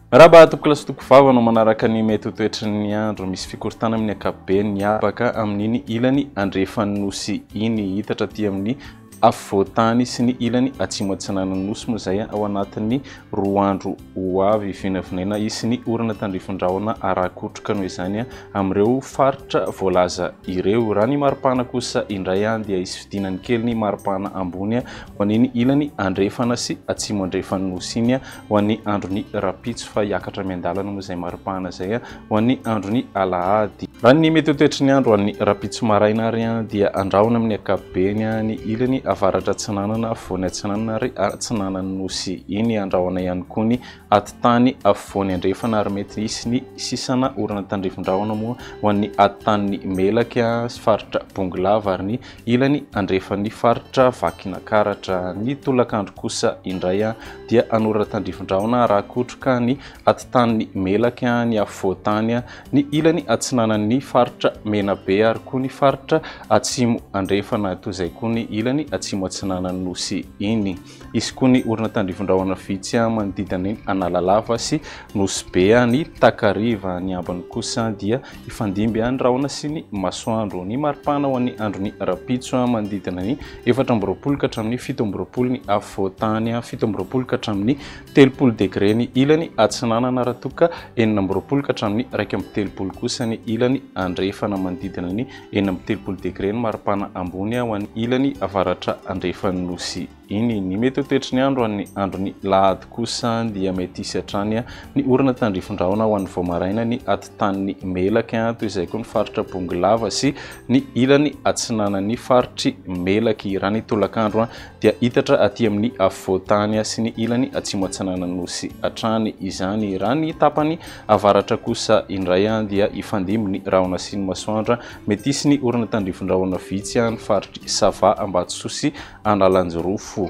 Miarahaba tompokolahy sy tompokovavy anao manaraka ny mety ho toetry ny andro. Misy fikorontanana amin'ny ankapobeny miavaka amin'iny ilany andrefan'ny nosy iny. Hitatra aty amin'ny afovoan-tany sy ny ilany atsimo atsinanan'ny nosy moa izay ao anatin'ny roa andro ho avy. Vinavinaina hisy ny orana tandrifin-drahona arakotroka noho izany amin'ireo faritra voalaza ireo. Raha ny maripana kosa indray dia hisy fidinany kely ny maripana ambony ho an'iny ilany andrefana sy atsimo andrefan'ny nosy iny ho an'ny andron'ny rahampitso fa hiakatra miandalana moa izay maripana izay ho an'ny andron'ny alahady. Raha ny mety ho toetry ny andro ho an'ny rahampitso maraina ary dia andrahona amin'ny ankapobeny ny ilany avaratra atsinanana, afovoany atsinanana ary atsinanan'ny nosy iny. Andrahona ihany koa ny atitany afovoany andrefana ary mety hisy ny sisana orana tandrifin-drahona moa ho an'ny atitanin'ny Melaky sy faritra Bongolava ary ny Ilany andrefan'ny faritra Vakinankaratra. Ny tolakandro kosa indray dia hanoratan-drivo-drahona rakotroka ny atitanin'i Melaky, ny afovoan-tany, ny ilany atsinanan'ny faritra Menabe ary koa ny faritra Atsimo Andrefana, toy izay koa ny ilany atsimo atsinanan'ny Nosy iny. Hisy koa ny orana tandrifin-drahona vitsy manodidina ny Analalava sy Nosy Be ny takariva. Ny ambiny kosa dia hifandimby ny rahona sy ny masoandro. Ny maripana ho an'ny andron'ny rahampitso manodidina ny 24 ka hatramin'ny 27 ny afovoan-tany, 27 ka hatramin'ny 30 degre ny ilany atsinanana raha toa ka 26 ka hatramin'ny 31 kosa ny ilany andrefana. Manodidina ny 36 degre ny maripana ambony ho an'ny ilany avaratra andrefan'ny nosy iny. Ny mety ho toetry ny andro an'ny andron'ny lahady kosa dia mety hisy hatrany ny orana tandrifin-drahona ho an'ny vao maraina ny atitanin'ny Melaky, toy izay koa ny faritra Bongolava sy ny ilany atsinanan'ny faritry Melaky. Raha ny tolakandro dia hitatra aty amin'ny afovoan-tany sy ny ilany atsimo atsinanan'ny nosy hatrany izany. Raha ny tapany avaratra kosa indray dia hifandimby ny rahona sy ny masoandro. Mety hisy ny orana tandrifin-drahona vitsy any faritr'i Sava, Ambatosoa sy Analanjirofo.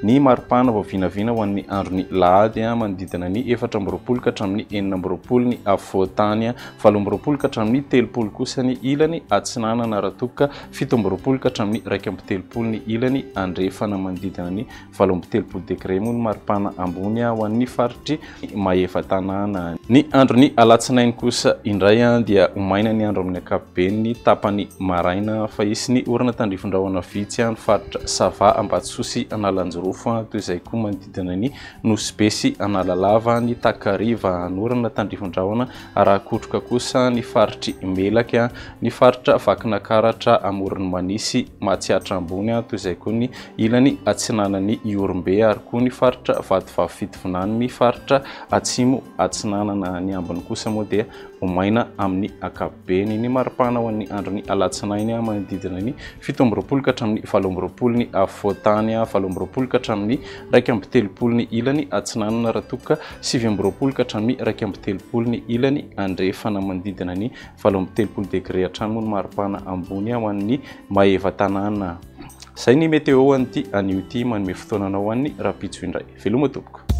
Ny maripana vao vinavina ho an'ny andron'ny lahady manodidina ny 24 ka hatramin'ny 26 ny afovoan-tany, 28 ka hatramin'ny 30 kosa ny ilany atsinanana raha toa ka 27 ka hatramin'ny 31 ny ilany andrefana. Manodidina ny 38 degre moa ny maripana ambony ho an'ny faritr'i Maevatanàna. Ny andron'ny alatsinainy kosa indray dia ho maina ny andro amin'ny ankapobeny ny tapany maraina fa hisy ny orana tandrifin-drahona vitsy any faritra Sava, Ambatosoa sy Analanjirofo, toy izay koa manodidina ny Nosy Be sy Analalava ny takariva. Ny orana tandrifin-drahona araha-kotroka kosa ny faritr'i Melaky, ny faritra Vakinakaratra, Amoron'i Mania sy Matsiatra Ambony, toy izay koa ny ilany atsinanan'i Ihorombe ary koa ny faritra Vatovavy Fitovinany ny faritra Atsimo Atsinanana. Ny ambiny kosa moa dia ho maina amin'ny ankapobeny. Ny maripana ho an'ny andron'ny alatsinainy manodidina ny 27 ka hatramin'ny 28 ny afovoan-tany, 28 ka hatramin'ny 31 ny ilany atsinanana raha toa ka 29 ka hatramin'ny 31 ny ilany andrefana. Manodidina ny 38 degre hatrany moa ny maripana ambony ho an'ny Maevatanàna. Izay ny météo an'ity anio ity, manome fotoana anao ho an'ny rahampitso indray. Veloma tompoko.